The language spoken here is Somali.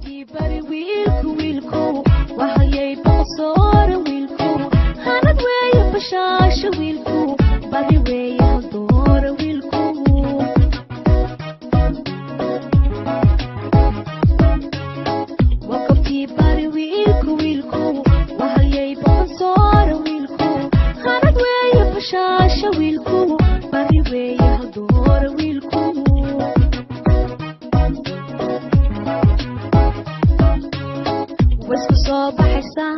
Bari wiilku, wiilku wahayay boqsoore, wiilku hanad weeye bashaasha, wiilku bari weeye haldoore wiilku. Wakabtii bari wiilku, wiilku wahayay boqsoore, wiilku hanad weeye bashaasha, wiilku bari weeye haldoore wiilku. Waisku soo baxaysaa